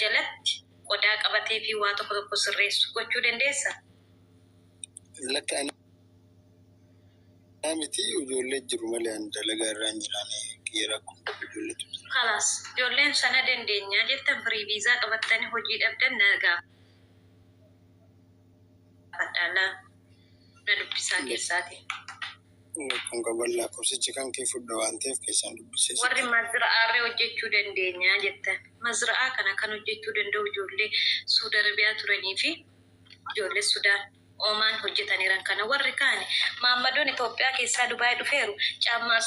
jalatti qodaa qabatee fi waa tokko tokko sirreessu gochuu dandeessa? Lakka anaa miti, ijoollee jiru malee ani dalagaa irraa hin jiraane, kiyya rakkoo ijoolleetu jira. Kalaas ijoolleen sana dandeenyaa jettan, firii viizaa qabattanii hojii dhabdan na gaafadhaa, na dubbisaa keessaati. Kun qaban lakkoofsichi kan kee fudha waan ta'eef keessaan dubbisee. Warri mazra'aarree hojjechuu dandeenyaa jettan. Mazra'aa kana kan hojjechuu danda'u ijoollee Suudi Arabiyaa turanii fi ijoollee Sudaan Oomaan hojjetaniiran kana. Warri kaani maammadoon Itoophiyaa keessaa Dubaay dhufeeru caammaa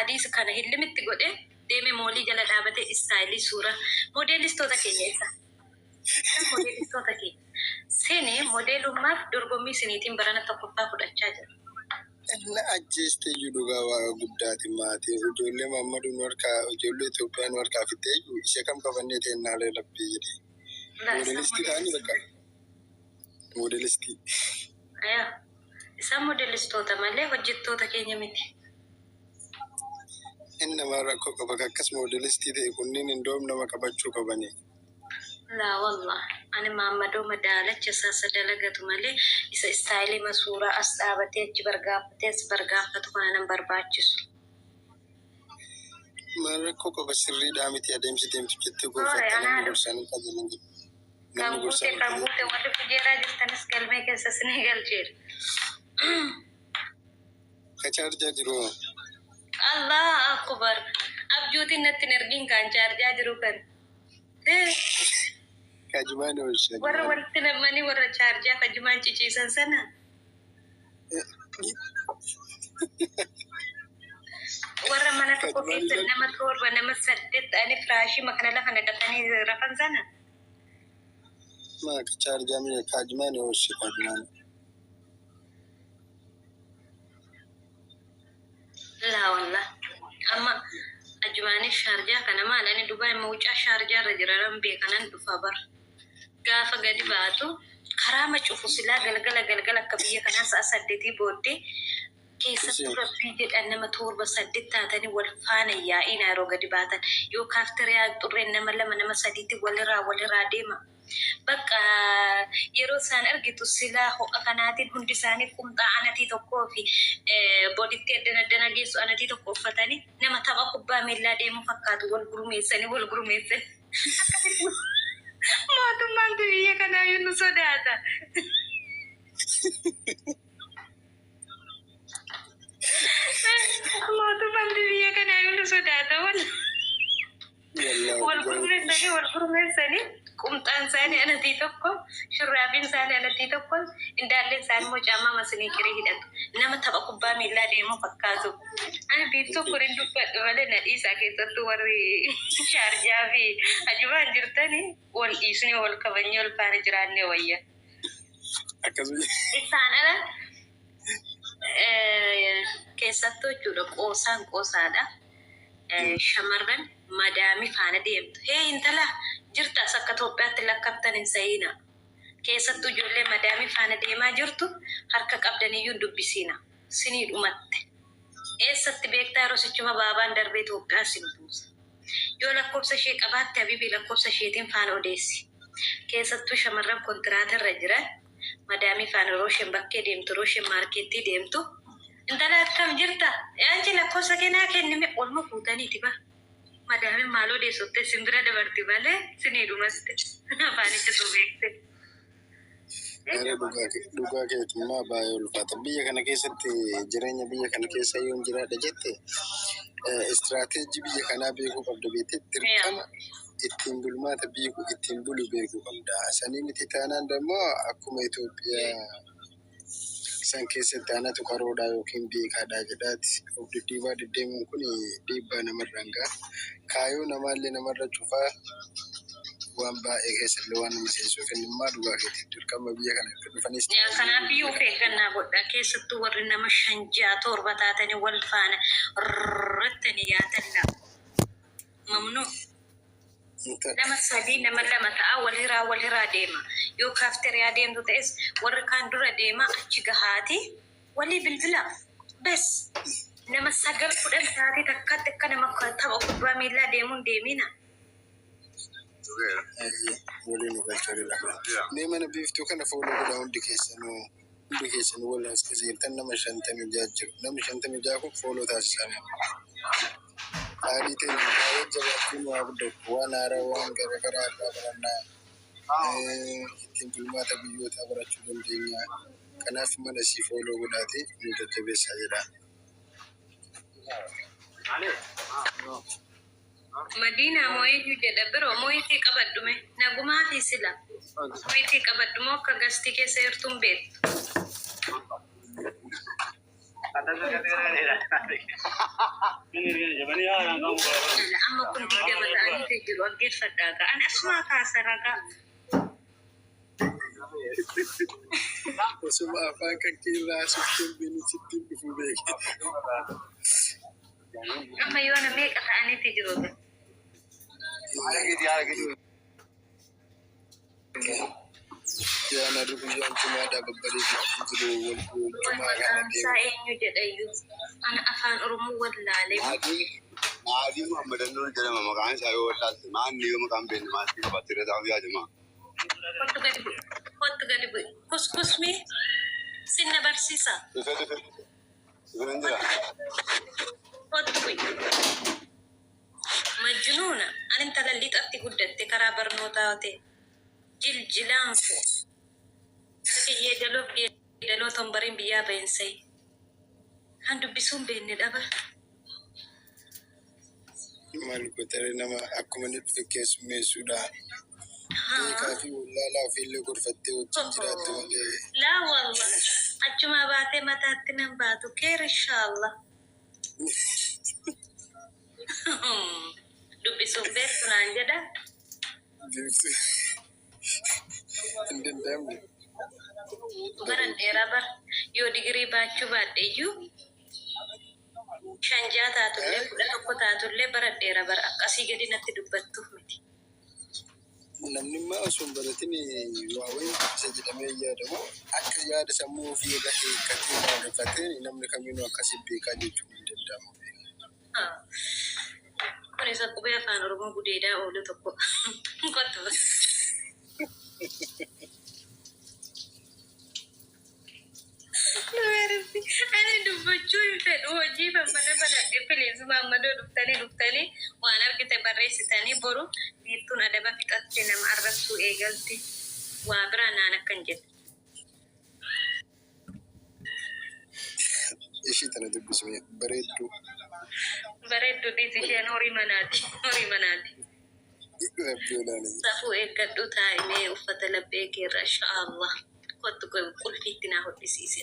adiis kana hillimitti godhee deeme moolii jala dhaabatee istaayilii suuraa moodeelistoota keenya isa. Moodeelistoota keenya. Sini moodeelummaaf dorgommii isiniitiin barana tokkoffaa fudhachaa jira. Na ajjeeste iyyuu, dhugaa waaqa guddaati maatii. Ijoollee Maammaduu nu harkaa, ijoollee Itoophiyaa nu harkaa fixee iyyuu ishee kam qabannee teennaalee rabbii jedhee. Moodelistii ta'anii bakka. Moodelistii. Ayaa. Isaan moodelistoota malee hojjettoota keenya miti. Inni namaa rakkoo qaba, akkas moodelistii ta'e kunniin indoom nama qabachuu qabanii. Laa wallah, ani maammadoo madaalacha isaa dalagatu malee isa istaayilii masuuraa as dhaabatee achi bargaaffatee as bargaaffatu kana nan barbaachisu. Maal rakkoo qaba, sirriidhaa miti adeemsi deemtu jettee gorfatte, namni gorsanii qajeelan jedhu. Kan Namni guute gorsanii kan guute, warri fujeeraa jirtanis galmee keessa isinii galcheera. Ka chaarjaa jiru. Allah akbar. Abjuutiin natti hin ergiin kan chaarjaa jiru kan. Kajumaan oolcha. Warra walitti namanii warra chaarjaa kajumaan ciciisan sana. Warra mana tokko keessa nama torba, nama saddeet ta'anii firaashii makana lafa naqatanii rafan sana. Maa ka chaarjaa mi'a kajumaan oolcha kajumaan. Laa wallah. Amma ajumaanii shaarjaa kana maal, ani Dubaay mawucaa shaarjaa irra jira nan beekanan dhufa bar. Gaafa gadi baatu karaa macufu silaa galgala galgala akka biyya kanaa sa'a 8 booddee keessattuu rabbii jedhan nama torba saddeet taatanii wal faana yaa'iin yeroo gadi baatan yoo kaafteriyaa xurreen nama lama nama sadiitti walirraa walirraa deema. Bakka yeroo isaan argitu silaa ho'a kanaatiin hundi isaanii qumxaa anatii tokkoo fi boditti addana addana geessu anatii tokko uffatanii nama tapha kubbaa miillaa deemu fakkaatu, wal gurmeessanii wal gurmeessanii. Akkasitti mootummaan biyya kanaayyuu nu sodaata. Mootummaan biyya kanaayyuu nu sodaata wal. Wal gurmeessanii wal gurmeessanii, qumxaan isaanii anatii tokko, shurraabiin isaanii anatii tokko, indaalleen isaanii immoo caammaa masiniikirii hidhatu. Nama tapha kubbaa miillaa deemu fakkaatu. Ani biiftuu kun hin dubbadhu malee na dhiisaa, keessattuu warri shaarjaa fi ajubaan jirtanii wal dhiisnee wal kabajnee wal faana jiraannee wayya. Akkasuma. Isaan ala keessattuu jechuudha, qoosaan qoosaadha. Shamarran madaamii faana deemtu. Hee intala jirtas akka Itoophiyaatti lakkaaftan hin sayina. Keessattuu ijoollee madaamii faana deemaa jirtu harka qabdaniyyuu hin dubbisiina. Sinii dhumatte. Eessatti beektaa, yeroo sichuma baabaan darbee Itoophiyaa sin buusa. Yoo lakkoofsa ishee qabaatte, habibi, lakkoofsa isheetiin faana odeessi. Keessattuu shamarran kontiraata irra jiran madaamii faana yeroo isheen bakkee deemtu, yeroo isheen maarkeettii deemtu, "Intala, akkam jirta? Yaanchi lakkoofsa kennaa kennime," olma fuutaniiti ba. Madaamiin maal odeessottee sin bira dabarti malee sinii dhumatte afaanicha tu beekte. Gara dhugaa keetummaa baay'ee ulfaata. Biyya kana keessatti, jireenya biyya kana keessa yoo jiraadha jette, istiraateejii biyya kanaa beekuu qabda, beektee dirqama ittiin bulmaata beekuu, ittiin bulu beekuu qabda. Sanii miti taanaan immoo akkuma Itoophiyaa san keessatti anatu qaroodhaa yookiin beekaadhaa jedhaati of diddiibaa deddeemuun kun dhiibbaa namarraan gaha. Kaayoo namaallee namarra cufaa, waan baay'ee keessallee waan nama seensisuuf innimmaa dhugaa keetiif dirqama biyya kana erga dhufanis. Kanaaf iyyuu of eeggannaa godha. Keessattuu warri nama shan, ja'a, torba taatanii wal faana rrrtanii yaatan mamnuu. Nama sadii, nama lama ta'a, walhiraa walhiraa deema. Yoo kaafteriyaa deemtu ta'es warri kaan dura deema, achi gahaati walii bilbila. Bes nama sagal 10 taatee takkatti akka nama tapha kubbaa miillaa deemuun deemina. Waliin nu galcha. Mee mana Biiftuu kana follow godhaa, hundi keessanuu, hundi keessanuu. Wal as keessa jirtan nama 56 jiru. Namni 56 kun follow taasisaa. Haalli ta'e baay'ee jabaattuu nu haa guddatu. Waan haaraa, waan garaagaraa irraa barannaa. Ittiin bulmaata biyyootaa barachuu dandeenya. Kanaaf mana isii follow godhaatee nu jajjabeessaa jedha. Madiinaa moo eenyu jedha biroo mooyitii qabadhume nagumaa fi sila mooyitii qabadhu moo akka gastii keessa jirtuun beektu. Amma kun 20 ta'anii jiru, dhaggeeffadhaa ga'a. Ani asumaa kaasa ragaa. Osuma afaan kan kee irraa haasofteen beenu sittiin dhufuu beeke. Amma yoona meeqa ta'aniiti jiru? Yaana guyyaan jumaadhaa babbareedu jiru wal Way jumaa kana maqaan isaa deemu. Eenyu jedha iyyuu. Ana afaan Oromoo wallaalee. Naadii Muhammad Annuur jedhama maqaan isaa. Yoo wallaalte maanni yoo maqaan beekne maatii qabatte irra taa'u yaadama. Kottu gadi bu'i. Kottu gadi bu'i. Kuskusmi sinna barsiisa. Dhufe, dhufe, dhufe nan jira. Kottu bu'i. Majnuuna. Ani intala lixatti guddatte karaa barnootaa ta'e. Jiljilaan koo. Akka yeedaloof yeedaloo tombariin biyyaa bahinsee. Kan dubbisuun beekne dhaba. Maal godhare, nama akkuma inni dhufe keessummeessuudha. Beekaa fi wallaalaa ofiillee gorfattee wajjin jiraattu malee. Laa wallah. Achumaa baatee mataatti nan baatu. Keer inshaallah. Dubbisuun beektu naan jedha. Biiftuu hin danda'amne. Bara dheeraa bara yoo digirii baachuu baadhe iyyuu shan jaa taatullee, 11 taatullee, bara dheeraa bara akkasii gadi natti dubbattuuf miti. Namni immoo osoo hin baratin waa wayii dubbisa jedhamee yaadamu akka yaada sammuu ofii irra hiikkatee maalifatee namni kamiinuu akkasii beekaa jechuun hin danda'amu. Kun isa qubee afaan Oromoo gudeedaa oolu tokko. Kottu. Ani dubbachuu hin fedhu, hojii mana banadhe. Please, maammadoo, dhuftanii dhuftanii waan argite barreessitanii boru Biiftuun adaba fixatte nama arrabsuu eegalti. Waa biraa naan akkan jedhe. Ishii tana dubbisme, bareedduu. Bareedduu dhiisi, isheen horii manaati. Horii manaati. Rabbi olaanaa. Safuu eeggadhu, taa'imee uffata laphee keerra inshaallah. Kottu, qulfiitti naa hodhisiise.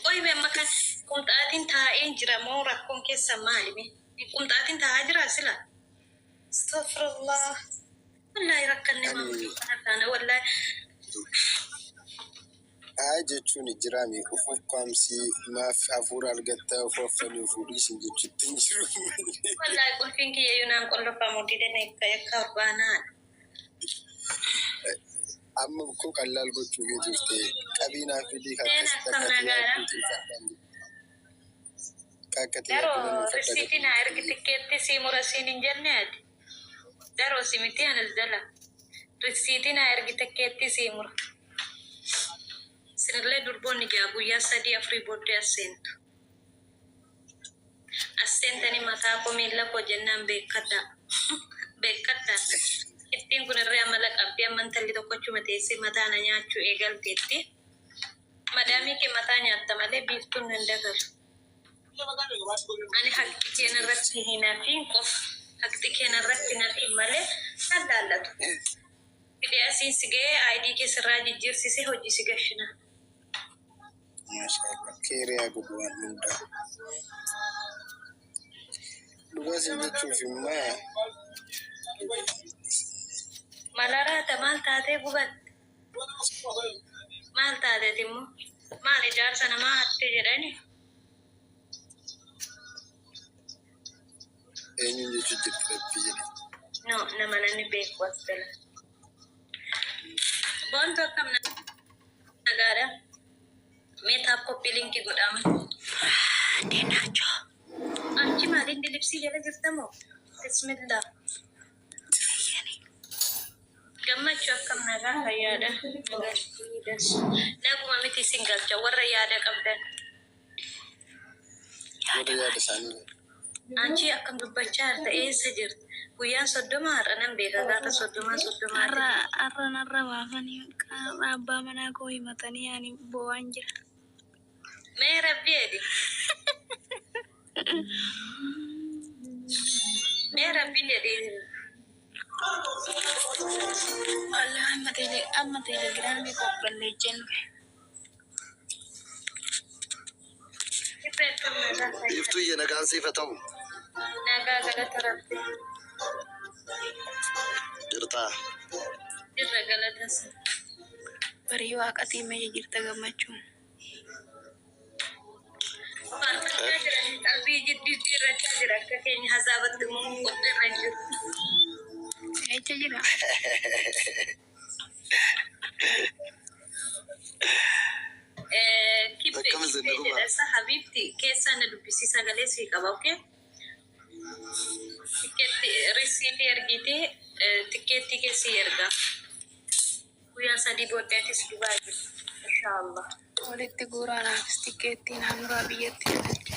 Qoyime, amma kan qumxaatiin taa'een jira moo rakkoon keessa maali mee? Qumxaatiin taa'aa jira sila? Astaghfirullah. Wallahi rakkanne maamiloo kana taana wallahi. Haa jechuun jiraami ufuuf qaamsii maaf hafuura argattaa ufu affanii ufuu dhiisin jechuutti hin jiru. Wallahi qulfiin kiyya iyyuu naan qollofamu dideen akka yakka barbaanaan. Amma koo qallaal gochuu kee turte qabiinaa fidii Seen akkasitti akkam akkati nagaadha. yaadduuti ulfaadhaan akkati yaaddu nan Daroo ulfadha. Risiitii naa ergi, tikkeetti sii mura siin hin jenne ati. Daroo si miti anas jala. Risiitii naa ergi, tikkeetti sii mura. Isinillee durboonni jaa guyyaa sadii afurii booddee as seentu. As seentanii mataa koo miilla koo jennaan beekkadhaa. Beekkadhaa. Ittiin kun irree amala qabdi, amma intalli tokkochuma teessee mataa na nyaachuu eegalteetti. Madaamii kee mataa nyaatta malee Biiftuun nan dagalu. Ani haqxi keen irratti hin hafiin qofa. Haqxi keen irratti hin hafiin malee kan laallatu. Fidee asiin si ga'ee ID kee sirraa jijjiirsisee hojii si gashinaa. Maashaallah, keeriyaa godhu waan hundaa. Dhugaa sin jechuuf immoo Malaraata maal taatee gubatte? Maal taateeti immoo? Maal ijaarsa namaa hatte jedhani? Eenyuun jechuu jirti, rabbi jedhe? No, nama namni beeku as jala. Boontu, akkam nagaadha? Mee tap copy link godhama. Deenaachoo. Achi maali? Bindi libsii jala jirtamoo? Bismillah. Gammachuu akkam nagaa fayyaadha. Naguma miti isin galcha warra yaada qabdan. Warra yaada isaanii. Anchi akkam dubbachaa jirta, eessa jirta? Guyyaan 30 har'a nan beeka, gaafa 30 30. Har'a har'a narra baafanii qaama abbaa manaa koo himatanii ani boo'aan jira. Mee rabbi jedhi. Mee rabbi jedhi. Wallah amma tele amma telegiraamii koo balleesseen dhufe. Kibbee akkam nagaa fayyaa. Biiftuyyee, nagaan siif haa ta'u. Nagaa, galata rabbi. Jirtaa? Jirra, galata isa. Barii waaqatii mee jirta, gammachuu? Faarfachaa jiran, qalbii jijjiirrachaa jira, akka keenya hazaabatti immoo qophiirra hin jiru. Eecha jira? Kibbee Akkam isin kibbee dhuguma? Jedha isa habiibti keessaa na dubbisii, sagalee sii qaba, okay? Tikkeetti risiitii ergiitee tikkeettii keessii ergaa. Guyyaa 3 booddeetis Dubaay jirti. Inshaallah. Walitti guuraa naafis tikkeettii naan biyyatti na galcha.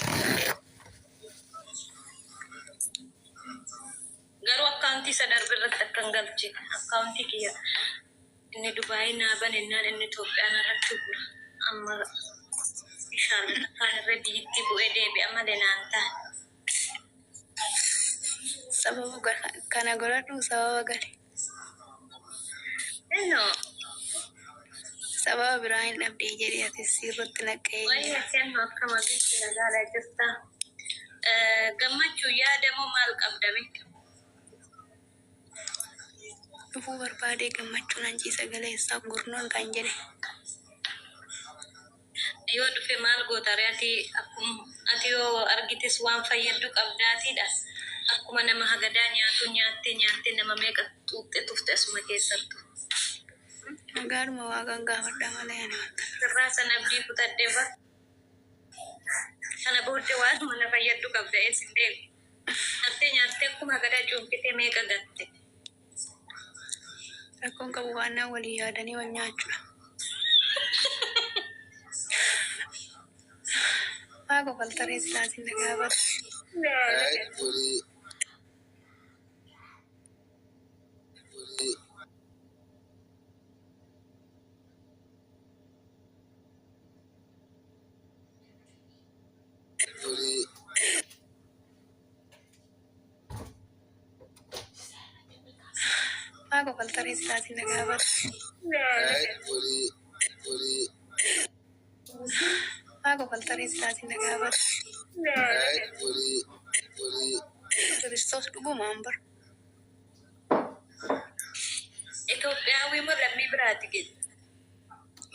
Garuu akkaawuntii isa darbe irratti akka hin galchine. Akkaawuntii kiyya inni Dubaayii naa banennaan inni Itoophiyaa narratti gura. Amma inshaallah takkaan irra biyyatti bu'ee deebi'a malee naan taane. Sababa kana godhadhu, sababa gali. Innoo Sababa biraa hin dhabdee jedhee ati sirratti naqqa'ee Wayya jira. kennu akkama bifti nagaadhaa jirta. Gammachuu, yaadamoo maal qabdame? Dhufuu barbaadee gammachuun ancii sagaleessaa gurnoon kan jedhe. Yoo dhufe maal goota ree ati? Akkuma ati yoo argites waan fayyaddu qabdaatiidha. Akkuma nama hagadaa nyaatu nyaattee nyaattee nama meeqa xuuxxe tufte asuma keessattu. Nagaadhuma waaqaan gaafadha malee ani wanta. Sirraa sana abdii kutadhee bar. Kana booddee waanuma na fayyaddu qabda eessin deemu. Nyaattee nyaattee akkuma hagadaa cuunfitee meeqa gatte. Rakkoon qabu, waan walii yaadanii wal nyaachuudha. Waaqa faltaree silaasin na gaafata. Walii walii walii Waaqa faltaree silaasin na gaafata. Walii walii Waaqa faltaree silaasin na gaafata. Walii walii Kiristoos dhugumaan bar. Itoophiyaawii moo lammii biraati jedhe?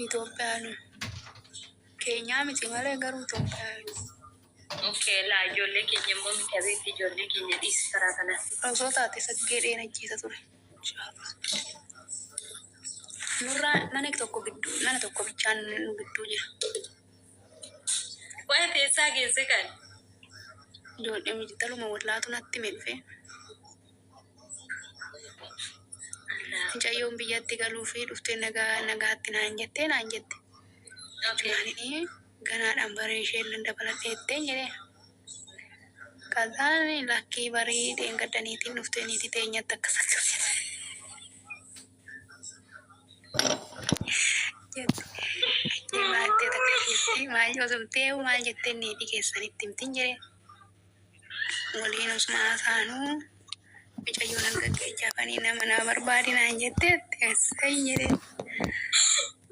Itoophiyaanu. Keenyaa miti malee garuu Itoophiyaanu. Okay, laa, ijoollee keenya immoo miti abeetti, ijoollee keenya dhiisi karaa kana. Osoo taate saggee dheena ajjeesa ture. Nurraa mana tokko gidduu, mana tokko bichaan nu gidduu jira. Waa'ee teessaa geesse kan. Ijoollee miti, taluma wallaatu natti hime dhufe. Mucayyoon biyyatti galuu fi dhuftee nagaa nagaatti naan jettee naan jette. Jechuun ganaadhaan baree isheen nan dabaladhee jetteen jedhee. Kazaan lakkii, barii dheengaddaniitiin dhuftee niitii teenyatti akkas akkas jette. Jibaattee takka jettee maal osumtee maal jettee niitii keessanitti himtin jedhee. Waliin osuma haasa'anuu mucayyoon hangaggeessaafanii nama naa barbaadi naan jettee essay jedhee.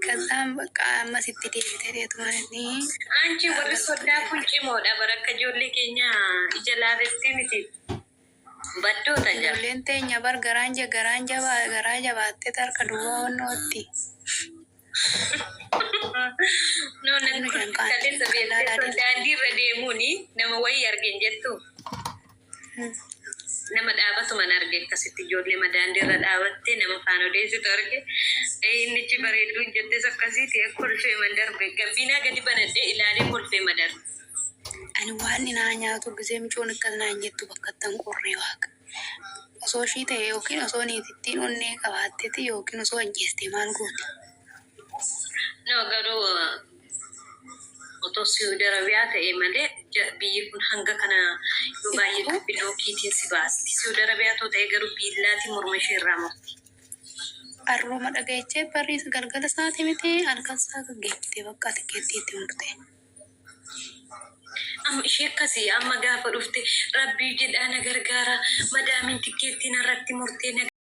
Kazaan bakka ammas itti deebitee deetuma inni. Anchi warri soddaa kun cimoodha bara, akka ijoollee keenya ija laafessi miti. Baddoota jala. Ijoolleen teenya bar garaan jabaa garaa jabaattee harka duwwaa onnootti. No, namni kun kaleessa beektee daandii irra deemuuni nama wayii argeen jettu. Nama dhaabatuman arge, akkasitti ijoollee daandii irra dhaabattee nama faana odeessitu arge. Innichi bareedduun jettes akkasiiti, kolfee man darbe. Gabbiinaa gadi banadhee ilaalee kolfee ma darbe. Ani waan naa nyaatu gisee micoon akkas naan jettu bakka ittan qorree waaqa. Osoo ishii ta'e yookiin osoo niitittiin onnee qabaatteeti yookiin osoo ajjeeste maal gooti? No, garuu otoo Saudi Arabiyaa ta'e malee biyyi kun hanga kana yoo baay'ee bilookiitiin si baasti. Saudi Arabiyaa otoo ta'e garuu biillaatiin morma ishee irraa murti. Arruma dhaga'echee barrii galgala isaati miti halkan isaa gaggeessitee bakka tikeettii itti murte. Amma ishee akkasii amma gaafa dhufte rabbii jedhaa na gargaara madaamiin tikkeettii narratti murtee na.